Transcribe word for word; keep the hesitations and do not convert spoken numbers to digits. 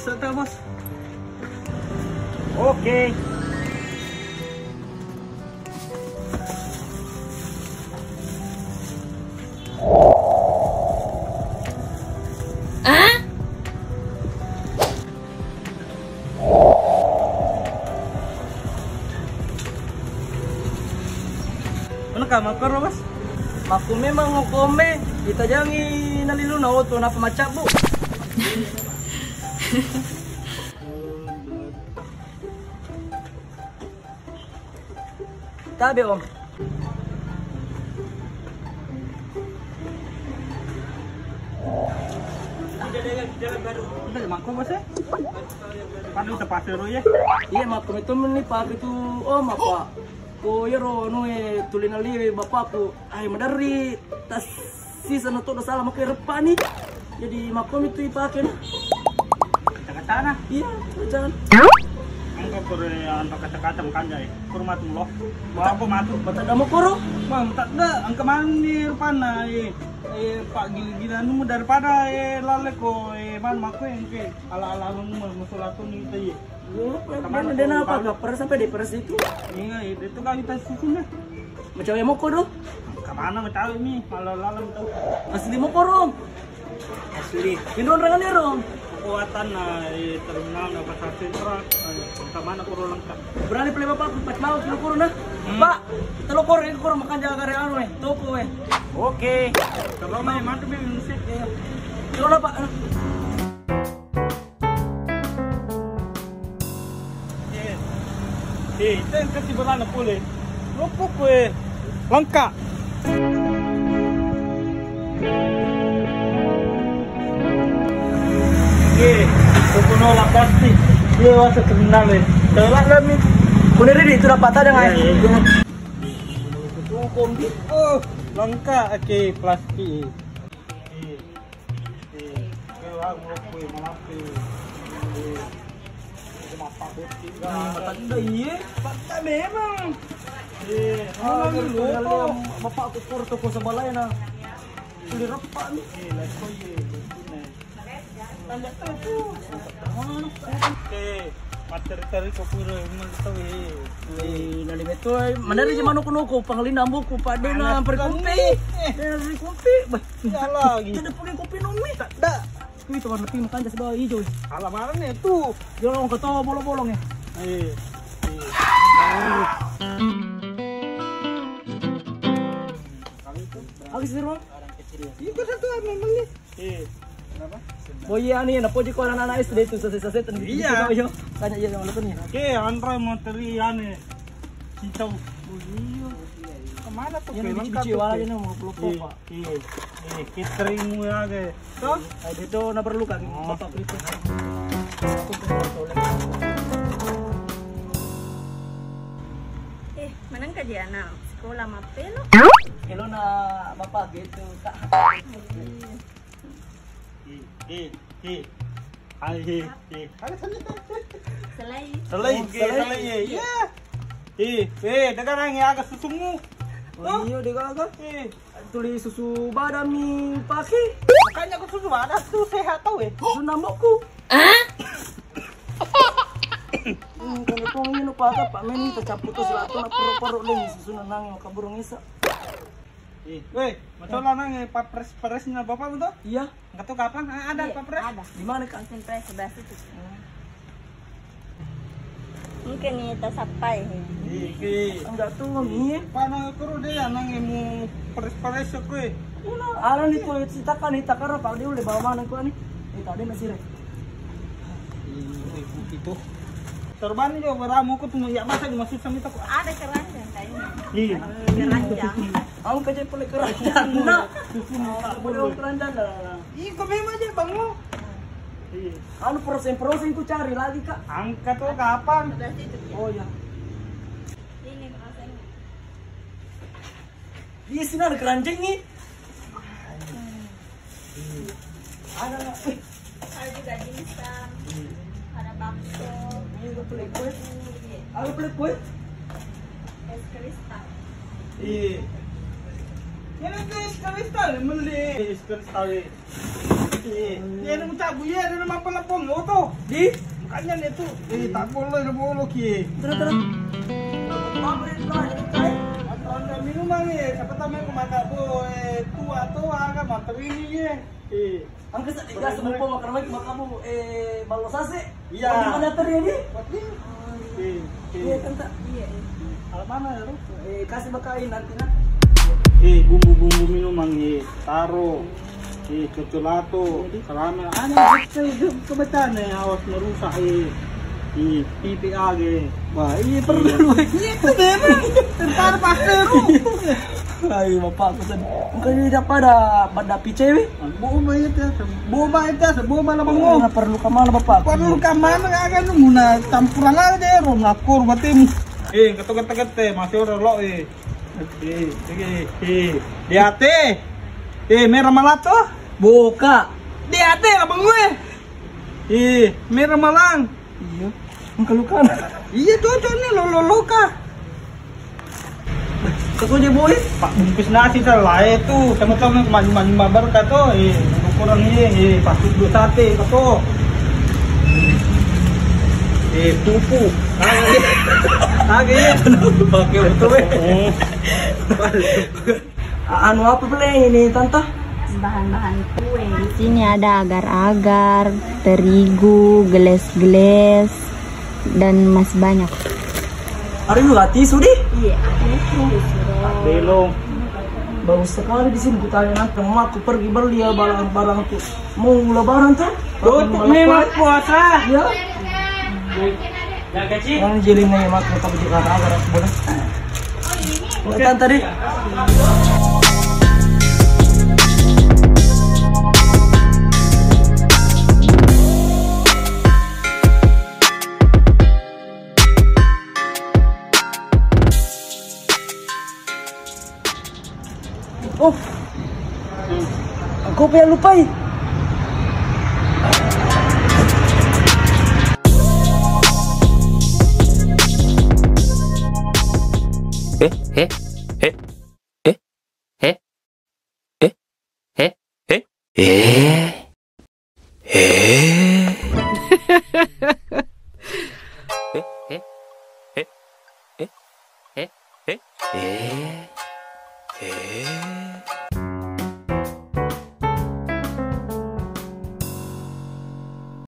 Sota, Bos. Oke. Ah? Mana ka makkoro, Bos? Makku memang ngokome, itajangi naliluna oto napa macabbu. Tabe, Om. Udah, makku, Bos, ya? Padu tepasero, ya? Iya, makku itu meni pake tu, Om, apa? Ko iyaro anu e, tuli nalliwe bapakku, ai maderri tas sisa na todo sala makai reppa ni. Jadi makkomi tu ipake na. Kata-katana? Iya, kata-katana. Engka kore anto kata-kata makanja e. Koro matu lo. Bapa matu. Bata damo koro? Bang, tak da. Engka mani rupanna e. Eh, pak gila-gila anu daripada e lalle ko e man makko engke ala-ala anu musolatun ni taye. Dena apa? Kaperasa sampai depresi itu. Iya, itu kan kita susun deh. Macam yang moko do? Kemana macam ini? Malam-malam tahu. Asli moko, Rom. Asli. Ini orang ini, Rom. Kekuatan nah, di terminal dapat satu truk. Kemana kurang lengkap? Berani pilih bapak empat mau kilo kurang nah. Hmm. Pak, telur kurang, ini kurang makan jaga dari anu eh, toko eh. Oke. Kalau main mantap ini musik ya. Kilo lah, Pak. Eh, eh, itu yang kasih belana pule. Lupuk kue. Lengkap. Eh, itu nolak pasti. Dia wasa terminal eh. Tolak kami. Bener ini itu dapat ada nggak? Ya, ya, ya. Kombi. Oh, lengkap. Oke, plastik. Eh. Eh, eh, aku kue malape. Eh, aku mapak putih, hmm, kan? Mata udah, iya. Mata memang. Eh, oh, memang lu lupa. Bapak aku kur toko sebelah ya, nah. Beli repak nih. Eh, lah, kok iya, betul, nih. Tanda tuh. Oke, materi-teri kok pura, emang tahu, eh. Eh, nali betul, eh. Mana ada zaman aku noko, panglina amboku, Pak Dena, anak perkumpi. Kami. Eh. Dena perkumpi. Bah. Iya lagi. Tidak punya kopi nomi. Tak ada. Wih, teman lebih makan jas bawah hijau. Ala mana nih tuh? Dia orang ketawa bolong-bolong ya. Iya. Aku sih, Rom. Iya, kau satu memang nih. Iya. Kenapa? Oh iya nih, napoji ko anak-anak S D itu selesai-selesai. Iya. Tanya iya sama lu nih. Oke, Android mau teri ane. Cicau. Oh iya. Kemana tuh? Yang lengkap biji-biji tuh, wala Pak. Ini mau peluk, iya, Pak. Iya. Iya, cateringmu ya, Ge. Toh? Eh, dia tuh na perlu kan, oh, Bapak Pripes. Eh, manengka je anak sekolah mappelo? Kelo na Bapak gitu, Kak. Iya. Hi, hi, hi. Hai, hi, hi. Selai. Selai, oh, selai, selai, iya. Iya. Hi, eh, dengar yang aga susungmu. Oh, iya, dengar aga. Eh. Tuli susu badami pake. Makanya aku susu badan tuh sehat tau, eh. Susu nambokku. Ah? Hmm, kalau tuang ini lupa apa, Pak Men, kita campur tuh silaturahmi, paruk-paruk deh, susu nanang, maka burung isa. Eh, weh, betul lah, Nang, eh, papres-, presnya Bapak betul? Iya. Enggak tahu kapan, ah, ada, iya, papres? Ada. Di mana, Kak? Mesin pres sebelah situ. Hmm. Mungkin nih, tasappai. Iki. Enggak tahu, nih. Panang kuru deh, Nang, mau pres-pres ya, kue. Iya, ada nih, tuh, ceritakan nih, takar apa, dia udah bawa mana, kue nih? Eh, tadi masih, Rek. Itu. Terbang juga beramu, aku tuh, ya, masa dimasuk sama itu, kok? Ada keranjang kayaknya. Iya. Keranjang. Aku kerja pulih keranjang. Nah, susu tak boleh keranjang dah. Ih, kok memang aja, Bang, lo? Iya. Anu persen-persen ku cari lagi, Kak. Angkat tuh kapan? Sebelah situ, ya. Oh, iya. Ini persennya. Iya, sini ada keranjang nih. Ada, Kak. Wih. Ada juga dimsum. Ada bakso. Ini ada pelet kue. Ada pelet kue. Es kristal. Iya. Ini tuh es kristal, meli. Es kristal, iya. Eh, dia ada mucak buye, dia ada mampang lapong, oto. Di? Makanya nih tuh, eh, tak boleh, dia bolok, ye. Terus, terus. Apa itu, Pak? Ada ada minuman, ye. Siapa tahu main kemana, boy? Tua, tua, kan, materi ini, ye. Eh. Angka sa-, ya, semua makan lagi, makamu, eh, ballo sase. Iya. Di mana teri ini? Iya, kan, tak? Iya, iya. Kalau mana, ya, lu? Eh, kasih bakain nanti, nah. Eh, bumbu-bumbu minuman, eh, taro. Eh, cocolato, salame. Aneh, betul, itu kebetulan, eh, awas merusak, eh. Eh, pipi age. Wah, iya, perlu. Iya, itu memang. Ntar pasti, lu. Ayo, bapakku sen. Bukan ini apa ada pada picewe? Boba itu, boba itu, boba lah, Bang. Oh, perlu ke mana, Bapak? Perlu ke mana, kagak nunggu, nah, campuran aja deh, rom lakur batim. Eh, kete, kete, kete, masih orang lo, eh. Eh, eh, eh. Di ate. Eh, merah malah tuh. Buka. Di ate lah, Bang, gue. Eh, merah malang. Iya. Engka lukana. Iya, cocok nih, lo, lo, loka. Kau je, boy. Pak bungkus nasi salah itu, sama-sama maju-maju mabar kato, eh, ukuran ini, eh, pas dua sate kato. Eh, pupu. Kagak ya? Pakai betul, eh. Anu apa, Ble, ini, Tante? Bahan-bahan kue. Di sini ada agar-agar, terigu, gelas-gelas, dan masih banyak. Hari lu lati sudi? Iya. Belum. Bagus sekali di sini, kutanya nanti emakku pergi beli ya barang-barang tuh. Mau lebaran tuh? Tutup memang puasa. Ya. Yang kecil. Yang jeli memang aku tak bisa kata agar aku boleh. Bukan tadi. Oh, aku pia lupai. Eh, eh, eh, eh, eh, eh, eh, eh, eh. Eh? Eh, eh, eh, eh, eh, eh, eh, eh, eh.